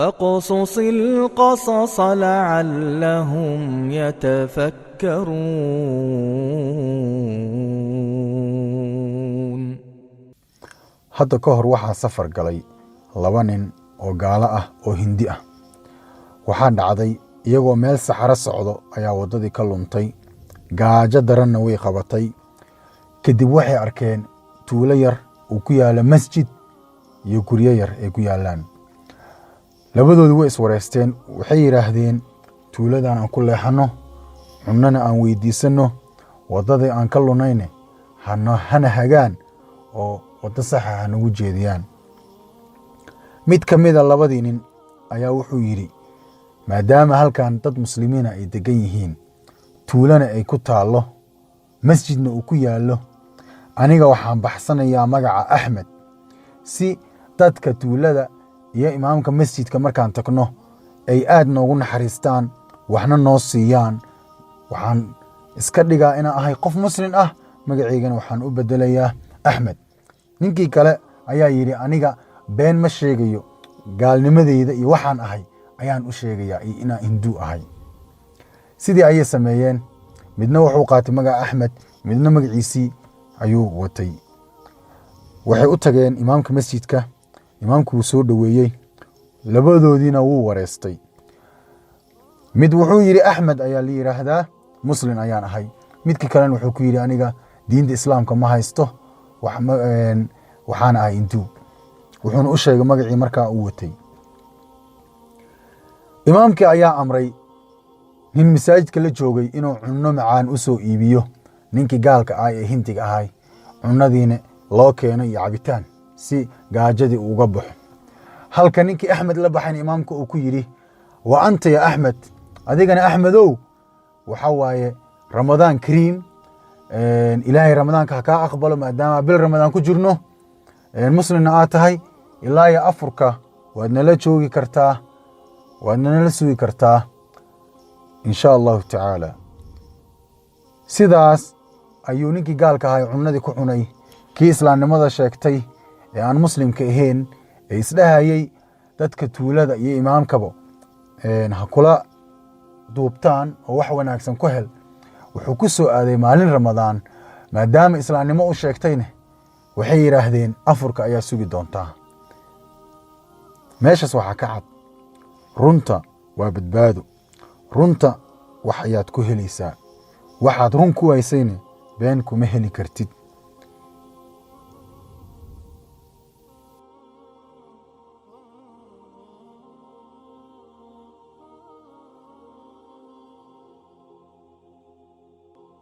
فاقصص القصص لعلهم يتفكرون. Hadda ka hor waxaa safar galay laba nin oo gaalo ah oo Hindi ah. Waxaa dhacday iyagoo meel saxaro socdo ayaa waddadii ka luntay, gaajo daranna way qabatay. Kadib waxay arkeen tuulo yar uu ku yaalo masjid iyo guryo yar ay ku yaallaan. Labadoodu way iswareysteen, waxay yidhaahdeen, "Tuuladan aan ku leexanno, cunnona aan weydiisanno, waddadii aan ka lunayne hana hagaan oo waddo saxa hanagu jeediyaan." Mid ka mida labadii nin ayaa wuxuu yidhi, "Maadaama halkan dad muslimiina ay deggan yihiin, tuulana ay ku taallo, masjidna uu ku yaallo, aniga waxaan baxsanayaa magaca Axmed, si dadka tuulada iyo imaamka masjidka markaan tagno ay aad noogu naxariistaan, waxna noo siiyaan. Waxaan iska dhigaa inaan ahay qof muslin ah, magacaygana waxaan u beddelayaa Axmed." Ninkii kale ayaa yidhi, "Aniga been ma sheegayo, gaalnimadeyda iyo waxaan ahay ayaan u sheegayaa iyo inaan Hinduu ahay." Sidii ayay sameeyeen. Midna wuxuu qaatay magaca Axmed, midna magaciisii ayuu watay. Waxay u tageen imaamka masjidka. Imaamku wuu soo dhoweeyey, labadoodiina wuu wareystay. Mid wuxuu yidhi, "Axmed ayaa la yidhaahdaa, muslin ayaan ahay." Midka kalena wuxuu ku yidhi, "Aniga diinta Islaamka ma haysto, waxaan ahay Hinduu." Wuxuuna u sheegay magacii markaa uu watay. Imaamkii ayaa amray nin masaajidka la joogay inuu cunno macaan u soo iibiyo ninkii gaalka ahay ee Hindiga ahay. Cunnadiina loo keeno iyo cabitaan si gaajadii uuga baxo. Halka ninkii Axmed la baxayna imaamka uu ku yidhi, "Wa anta ya Axmed, adigana Axmedow, waxa waaye Ramadaan kariim, Ilaahay Ramadaanka ha kaa aqbalo. Maadaama bil Ramadaan ku jirno, muslimna aad tahay, ilaa iyo afurka waad nala joogi kartaa, waad nala sugi kartaa, insha Allahu tacaala." Sidaas ayuu ninkii gaalka ahay cunnadii ku cunay. Kii islaamnimada sheegtay ee aan muslimka ahayn ee isdhahayey dadka tuulada iyo imaamkaba ha kula duubtaan oo wax wanaagsan ku hel, wuxuu ku soo aaday maalin Ramadaan. Maadaama islaamnimo u sheegtayne, waxay yidhaahdeen, "Afurka ayaa sugi doontaa." Meeshaas waxaa ka cad, runta waa badbaado. Runta wax ayaad ku helaysaa, waxaad run ku waysayne been kuma heli kartid.